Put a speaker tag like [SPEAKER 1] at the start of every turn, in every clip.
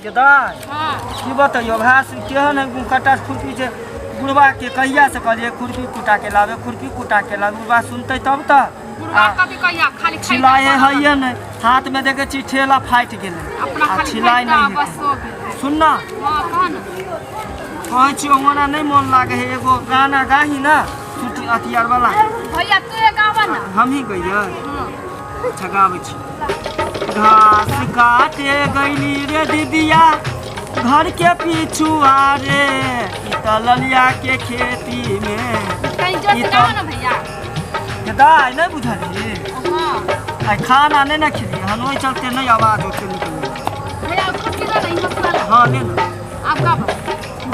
[SPEAKER 1] जे दाइ
[SPEAKER 2] हाँ
[SPEAKER 1] की बतैयौ घास केहन है कट्टा खुरपी छै बुढ़बा के कहिया से कहलियै खुरपी कुटा के लाबे खुरपी कुटा के लाबे बुढ़बा सुनतै तब तऽ
[SPEAKER 2] बुढ़वा
[SPEAKER 1] आ
[SPEAKER 2] कभी कहिया खाली खाइ
[SPEAKER 1] छिलाए हइए नहि हाथ में देखै छी ठेला फाटि गेलै
[SPEAKER 2] अपना
[SPEAKER 1] आ
[SPEAKER 2] खाली
[SPEAKER 1] छिलाइ
[SPEAKER 2] खाइ
[SPEAKER 1] नहि
[SPEAKER 2] बस
[SPEAKER 1] हेतै।
[SPEAKER 2] हो गेलै।
[SPEAKER 1] सुन ना
[SPEAKER 2] हाँ कह ना
[SPEAKER 1] कहै छी ओना नहि मोन लागै है एगो गाना गाही ना छुट्टी अथी आर वाला
[SPEAKER 2] भैया तू एक गावा ना
[SPEAKER 1] हमही गइयै
[SPEAKER 2] हाँ
[SPEAKER 1] अच्छा गाबै छी घास काटे गैली रे दीदिया घर के पीछू रे ई तऽ ललिया के खेती में
[SPEAKER 2] कहीं जोर
[SPEAKER 1] ई
[SPEAKER 2] से
[SPEAKER 1] तऽ
[SPEAKER 2] गावा ना भैया
[SPEAKER 1] दाइ नहि बुझलियै
[SPEAKER 2] हाँ
[SPEAKER 1] आइ खाना नहि ने खेलियै हन ओहि चलते नहि आवाज ओते निकलै
[SPEAKER 2] भैया खुर्पी दो ना ई मसला
[SPEAKER 1] हँ ले ने
[SPEAKER 2] आप गावा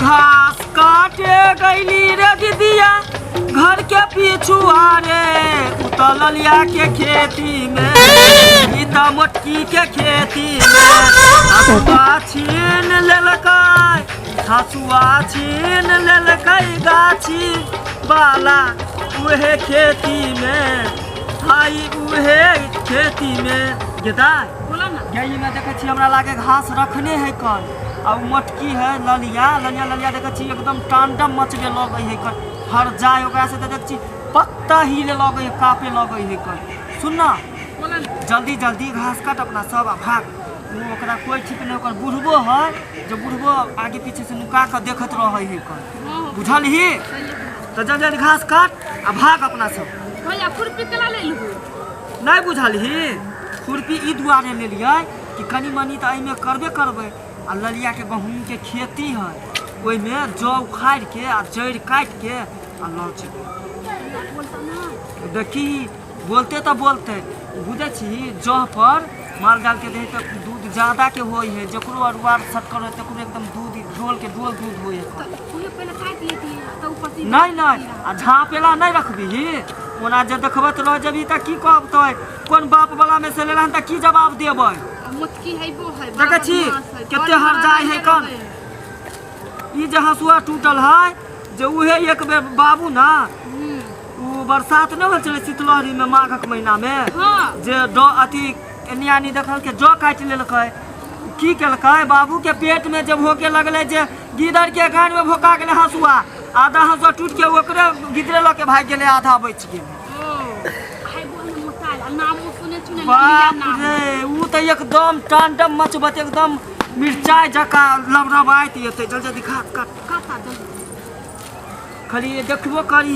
[SPEAKER 1] घास काटे गैली रे दीदिया घर के पीछू रे उतललिया के खेती में ई तऽ मोटकी के खेती में हसुआ छीन लेलकै हसुआ छीन लेलकै गाछी वाला उहे खेती में हाई उहे खेती में गेदा
[SPEAKER 2] बोला ना
[SPEAKER 1] गाय में देखै छी हमरा लागे घास रखने है कन आ उ मोटकी है ललिया ललिया ललिया देखै छी एकदम टांडम मचबे लगै है कन हर जाय ओकरा से तऽ देखै छी पत्ता हिले लगै है कापे लगै है कन सुन ना
[SPEAKER 2] बोला ना
[SPEAKER 1] जल्दी जल्दी घास काट अपना सब आ भाग उ ओकरा कोई ठीक नहीं ओकर बुढ़बो है जे बुढ़बो आगे पीछे से नुका कऽ देखत रहै है कन
[SPEAKER 2] हाँ
[SPEAKER 1] बुझल ही
[SPEAKER 2] सही है।
[SPEAKER 1] तऽ जल्दी जल्दी घास काट आ भाग अपना सब
[SPEAKER 2] भैया खुरपी केला ले लू
[SPEAKER 1] नहि बुझलही खुरपी ई दुआरे लेलियै कि कनि मनि तऽ एहिमे करबे करबै आ ललियाके गहूँमके खेती है ओहिमे जौ उखाड़िके आ जड़ि काटिके आ लऽ जेबै। देखी बोलते तऽ बोलते बुझै छी जौ पर माल जालके दे तऽ दूध ज्यादाके होइ है जकरो अरुआर शक्कर होइ तकरो एकदम दूध डोलके डोल दूध होइ है। नहि नहि आ झाँपेला नहि रखबिही ओना जे देखबैत रह जेबही तऽ की कहतै कोन बाप वाला में से लेलहन तऽ की जवाब देबै।
[SPEAKER 2] मोटकी है वो है
[SPEAKER 1] देखै छी कते हर जाइ है कन ई जे हँसुआ टूटल है जे उहे एक बेर बाबू ना उ बरसात नहि होल छलै शीतलहरी में माघक महीना में
[SPEAKER 2] हाँ
[SPEAKER 1] जे ड अथी एनी आनी देखल के जौ काटि लेलकै की केलकै बाबू के पेट में जब होके लगलै जे गिदड़ के गान में भोका गेलै हँसुआ आधा हँसुआ टूट के ओकरे गिदरे लऽ के भागि गेलै आधा बचि गेलै। बाप रे उ तऽ एकदम टांडम मचबत एकदम मिरचाइ जकाँ लबरबाइत एतै। जल्दी जल्दी खा काट खाली देखबो करी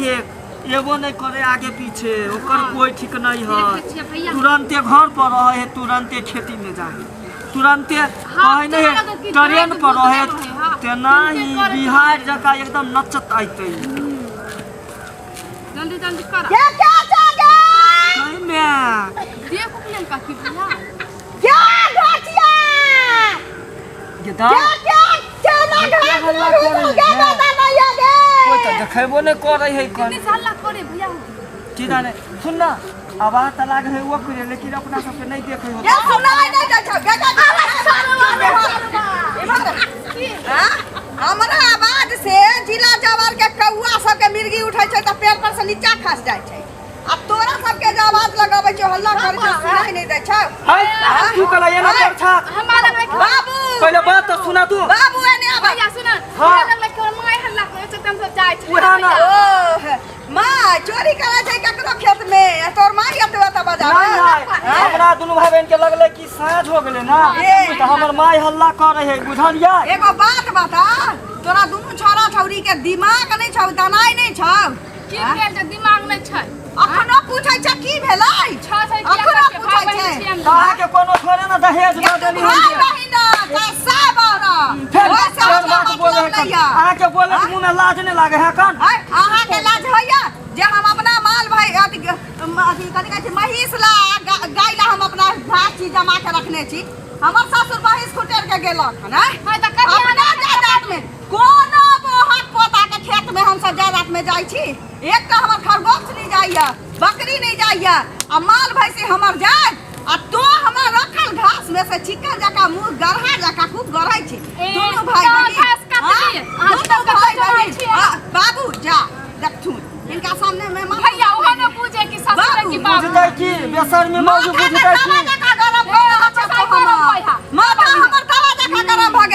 [SPEAKER 1] एगो नहीं करे आगे पीछे ओकर कोई ठीक नहीं है। तुरंते घर पर रहे है तुरंते खेती में जाए तुरंते कहे नहीं है ट्रेन पर रहे तेना ही बिहार जका एकदम नचत आइते।
[SPEAKER 2] जल्दी जल्दी कर
[SPEAKER 3] क्या क्या जागे
[SPEAKER 1] कहीं में
[SPEAKER 2] देख उपलेल का की भैया
[SPEAKER 3] क्या घटिया
[SPEAKER 1] गेदा
[SPEAKER 3] क्या क्या चना
[SPEAKER 1] क्या
[SPEAKER 3] घास
[SPEAKER 1] हल्ला
[SPEAKER 3] में
[SPEAKER 1] करे
[SPEAKER 3] घुस गया
[SPEAKER 1] है?
[SPEAKER 3] दादा नहीं आगे
[SPEAKER 1] कोई तो देखेबो नहीं करे है कन
[SPEAKER 2] कितनी हल्ला करे भैया
[SPEAKER 1] की जाने सुन ना आवाज तऽ लागे है वो करे लेकिन अपना सबके नहीं देखे हो।
[SPEAKER 3] ये सुनाई नहीं दै छौ गेदा हां हमरा आवाज से जिला जवार के कौआ सबके मिर्गी उठै छै तऽ पेड़ पर से नीचा खस जाइ छै आ तोरा सबके जे आवाज लगाबै छै हल्ला करै छै सुनाई नहीं दै छौ।
[SPEAKER 1] हाय तू कला एना कर छा
[SPEAKER 2] हमारा लगे
[SPEAKER 3] बाबू
[SPEAKER 1] पहले बात तो सुना तू
[SPEAKER 3] बाबू एने आबा
[SPEAKER 2] भैया सुन
[SPEAKER 1] हाँ।
[SPEAKER 2] हमरा लगलै कि हमर माय हल्ला करे छै हम सब जाइ छै।
[SPEAKER 1] उएह ना।
[SPEAKER 3] ओ माँ चोरी करै छै ककरो खेत में आ तोर माँ एतबा तऽ बजाबै।
[SPEAKER 1] नहीं नहीं हमरा दुनू भाई बहन के लगलै कि साँझ हो गेलै ना
[SPEAKER 3] ए।
[SPEAKER 1] तऽ हमर माय हल्ला करे है बुझलियै।
[SPEAKER 3] एगो बात बता तोरा दुनू छोरा छौरी के दिमाग नहीं छौ दनाई नहीं छौ
[SPEAKER 2] की भेल जे दिमाग नहीं छै
[SPEAKER 3] अखनो पूछै छै की भेलै
[SPEAKER 2] छौ छै की
[SPEAKER 3] अखनो
[SPEAKER 2] अपन
[SPEAKER 3] पूछै
[SPEAKER 2] भाई बहिन
[SPEAKER 3] छै।
[SPEAKER 2] छियै हम।
[SPEAKER 1] तऽ अहाँके कोनो थोड़े ना दहेज दऽ देली
[SPEAKER 3] भाई
[SPEAKER 1] हम
[SPEAKER 3] बहिन कैसा बारा
[SPEAKER 1] फेर
[SPEAKER 3] ओइ से
[SPEAKER 1] फेर
[SPEAKER 3] हमरा
[SPEAKER 1] बात बोले
[SPEAKER 3] मतलब
[SPEAKER 1] है कन
[SPEAKER 3] नहीं है।
[SPEAKER 1] अहाँके बोले मुँह में लाज नहीं लागे है कन
[SPEAKER 3] आय, अहाँके लाज होइया जे हम अपना माल भाई अथी अथी कथी कहै छै महीष ला गाय ला हम अपना घास चीज जमा के रखने छी हमर सासुर महीष खुटेर के गेलक हन आय?
[SPEAKER 2] हाँ, तऽ कथी
[SPEAKER 3] अपना जायदाद में कोनो बोहक पोता के खेत में हमसब जायदाद में जाइ छी एकटा हमर खरगोश नहीं जाइया बकरी नहीं जाइया आ माल भैंसी हमर जाय आ तो हमरा रखल घास में से चिकन जका मुंह गढ़ा जका खूब गढ़ै छी
[SPEAKER 2] ए,
[SPEAKER 3] दुनू भाई
[SPEAKER 2] तऽ
[SPEAKER 3] बहिन
[SPEAKER 2] घास काटलियै?
[SPEAKER 3] हाँ,
[SPEAKER 2] अहाँ
[SPEAKER 3] दुनू
[SPEAKER 2] तऽ
[SPEAKER 3] भाई
[SPEAKER 2] कतौ
[SPEAKER 3] बहिन
[SPEAKER 2] छियै?
[SPEAKER 3] हाँ, बाबू जा देखथुन हिनका सामने में माथा
[SPEAKER 2] भैया ओहो ने पूजे कि ससुर
[SPEAKER 3] बाबू,
[SPEAKER 2] की बाबू
[SPEAKER 1] बुझतै की बेसरमी मौजू
[SPEAKER 3] माथा
[SPEAKER 1] बुझतै
[SPEAKER 3] तवा
[SPEAKER 1] की
[SPEAKER 3] जकाँ गरम भऽ गेल छै
[SPEAKER 2] ए,
[SPEAKER 3] हमर।
[SPEAKER 2] गरम भऽ गेल।
[SPEAKER 3] माथा हमर तवा जकाँ गरम भऽ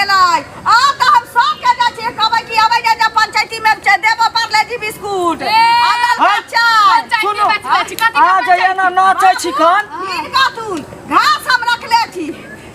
[SPEAKER 1] छी कन
[SPEAKER 3] हिनका तू घास हम रखले छी।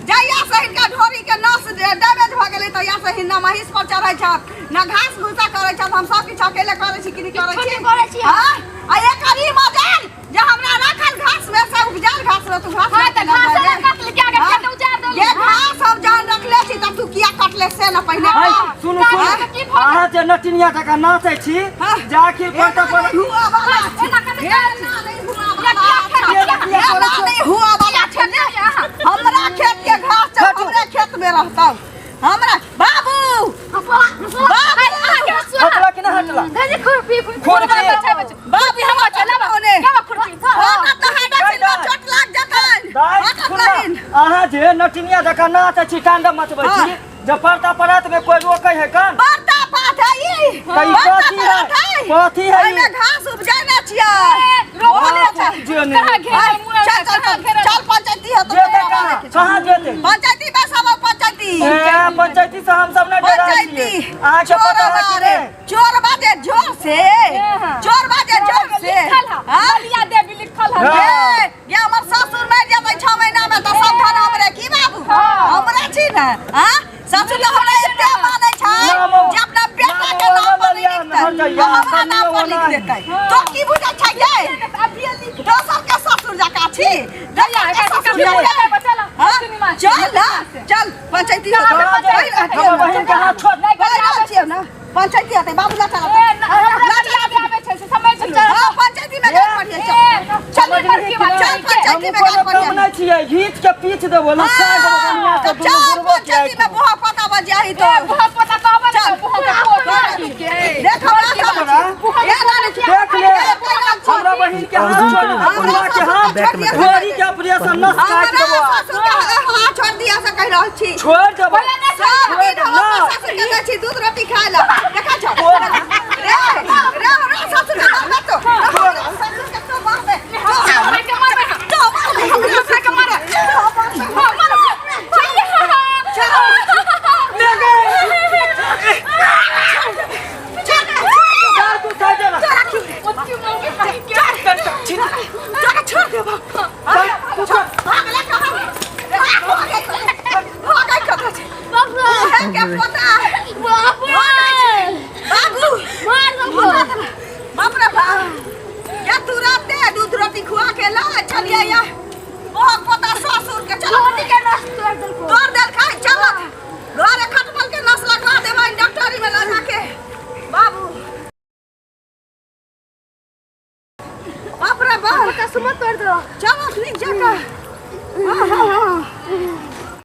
[SPEAKER 3] जहिया से हिनका ढोरी के नस डैमेज भऽ गेलै तहिया से हिना महींस पर चढ़ै छथि न घास भूसा करै छथि। हम सब किछु अकेले करै छी कि नहि करै
[SPEAKER 2] किछु
[SPEAKER 3] छी?
[SPEAKER 2] नहि करै छी।
[SPEAKER 3] हाँ? आ एकर ई मजाल जे हमरा रखल घास में से उपजल घास में तू घास
[SPEAKER 2] हाँ, तऽ
[SPEAKER 3] रखले
[SPEAKER 2] घास
[SPEAKER 3] गे।
[SPEAKER 2] ने काटली, किया के
[SPEAKER 3] हाँ?
[SPEAKER 2] खेत उजाड़ देली।
[SPEAKER 3] ये घास हम जहन रखले छी तब तू किया कटले से न पहिले
[SPEAKER 1] हाय
[SPEAKER 3] कह।
[SPEAKER 1] सुनू
[SPEAKER 2] हाँ?
[SPEAKER 1] सुनू,
[SPEAKER 2] की भऽ गेल?
[SPEAKER 1] अहाँ जे नटिनिया जकाँ नाचै छी
[SPEAKER 3] हाँ?
[SPEAKER 1] जे आखिर
[SPEAKER 3] एना
[SPEAKER 1] पर पर
[SPEAKER 3] नहि हुआ वाला छै।
[SPEAKER 2] एना कते
[SPEAKER 3] एना नहि हुआ वाला
[SPEAKER 2] किया
[SPEAKER 3] छै।
[SPEAKER 2] किया
[SPEAKER 1] किया
[SPEAKER 3] एना नहि हुआ वाला छै। हमरा खेत के घास छै,
[SPEAKER 1] हटू।
[SPEAKER 3] हमरे खेत में रहतौ। हमरा बाबू
[SPEAKER 1] हटला कि नहि हटला?
[SPEAKER 2] खुरपी
[SPEAKER 1] खुरपी।
[SPEAKER 3] बाबू
[SPEAKER 2] हम चलाबा
[SPEAKER 3] ओने।
[SPEAKER 2] क्या खुरपी
[SPEAKER 3] हँ, तऽ हाडा छिलका चोट लाग जेतनि।
[SPEAKER 1] दाइ,
[SPEAKER 3] हँ, तऽ
[SPEAKER 1] सुन ना,
[SPEAKER 3] कहिन।
[SPEAKER 1] अहाँ जे नटिनिया जकाँ नाचै छी, तांडव मचबै
[SPEAKER 3] हाँ।
[SPEAKER 1] छी, जे परता परात में कोई रोकै है कन?
[SPEAKER 3] बड़का पात है ई।
[SPEAKER 1] तऽ ई
[SPEAKER 3] बड़का
[SPEAKER 1] कथी है?
[SPEAKER 3] पात है।
[SPEAKER 1] कथी है ई?
[SPEAKER 3] एहिमे घास उपजेने छियै। बोले छै।
[SPEAKER 1] जे नहि।
[SPEAKER 2] कहाँ घेरे मुड़ा
[SPEAKER 3] चल चल
[SPEAKER 2] कहाँ
[SPEAKER 3] चल
[SPEAKER 2] घेरे
[SPEAKER 3] चल पंचायती है तो
[SPEAKER 1] जेतै
[SPEAKER 3] तोरा
[SPEAKER 1] कहाँ?
[SPEAKER 3] बारे के छौ।
[SPEAKER 1] कहाँ जेतै?
[SPEAKER 3] पंचायती में सब पंचायती।
[SPEAKER 1] ए, पंचायती से हम सब नहि डराइ
[SPEAKER 3] पंचायती।
[SPEAKER 1] छियै। अहाँके
[SPEAKER 3] चोर
[SPEAKER 1] पता है कि
[SPEAKER 3] बारे
[SPEAKER 1] नहि?
[SPEAKER 3] चोर बाजे जोर से,
[SPEAKER 2] हाँ।
[SPEAKER 3] चोर बाजे जोर से।
[SPEAKER 2] लिखल है
[SPEAKER 3] हाँ?
[SPEAKER 2] बलिया देवी लिखल है।
[SPEAKER 1] हाँ।
[SPEAKER 3] ये ये हमर ससुर मरि जेतै 6 महीना में तऽ सब धन हमरे की बाबू?
[SPEAKER 2] हाँ।
[SPEAKER 3] हमरे छी ने। हाँ, ससुर तऽ हमरा एते मानै छै
[SPEAKER 1] नामो-
[SPEAKER 3] जे अपना बेटा के
[SPEAKER 1] नामो
[SPEAKER 3] नाम पर
[SPEAKER 1] बलिया
[SPEAKER 3] नहि लिखतै,
[SPEAKER 1] हट जाइए,
[SPEAKER 3] हमरा नाम पर लिख
[SPEAKER 1] नाम।
[SPEAKER 3] देतै। तो की बुझै छै गे? दोसर के ससुर जकाँ छी, दोसर के ससुर जकाँ। हाँ? चल ना, चल पंचायती होतै।
[SPEAKER 1] कहाँ जेतै? हमर बहिन के हाथ छोड़।
[SPEAKER 3] कहि रहल छियौ ने, पंचायती होतै बाबू, ला चल ला चल। हाँ, पंचायती में गाड़ पड़िए। चल चल चल, पंचायती में
[SPEAKER 1] हम
[SPEAKER 3] गाड़
[SPEAKER 1] कोनो कम
[SPEAKER 3] पड़िए।
[SPEAKER 1] नहि छियै, घीच के पीच देबो, लसाड़ देबो बढ़िआँ से, दुनू
[SPEAKER 3] चल
[SPEAKER 1] गुरबो के।
[SPEAKER 3] पंचायती में बुहा पता बजाही तो चल। देख हमरा सब ए नानी।
[SPEAKER 1] देख ले, हमरा बहिन के हाथ छोड़,
[SPEAKER 3] हमरा
[SPEAKER 1] हमरा के हाथ
[SPEAKER 3] बैक में
[SPEAKER 1] घोड़ी के ऑपरेशन नस काटि
[SPEAKER 3] हमरा
[SPEAKER 1] देबो।
[SPEAKER 3] ससुर के हाथ छोड़ दिया से कहि रहल छी।
[SPEAKER 1] छोड़ देबो।
[SPEAKER 3] सब दिन हम अपना ससुर के दै छी दूध रोटी खाय ला। देखा छौ रे रे, हमरा ससुर के मारबे तो, हमरा ससुर के तो मारबे तो मारबे, हमरा ससुर के मारबे तो मारबे।
[SPEAKER 1] जा तू साइड जा।
[SPEAKER 3] तोरा छोड़ देबो। भागले कहाँ? भागै कतऽ छै? उहे के पोता। बाबू, बाप रे बाप, या तू राते दूध रोटी खुआ के ला चलिए या ओ पोता ससुर के चलो तोड़ देलकै। चल घरे खटमल के नस लगवा देबै डॉक्टरी में लगा के। बाबू, बाप रे बाप, चलो नीक जकाँ। हाँ हाँ हाँ।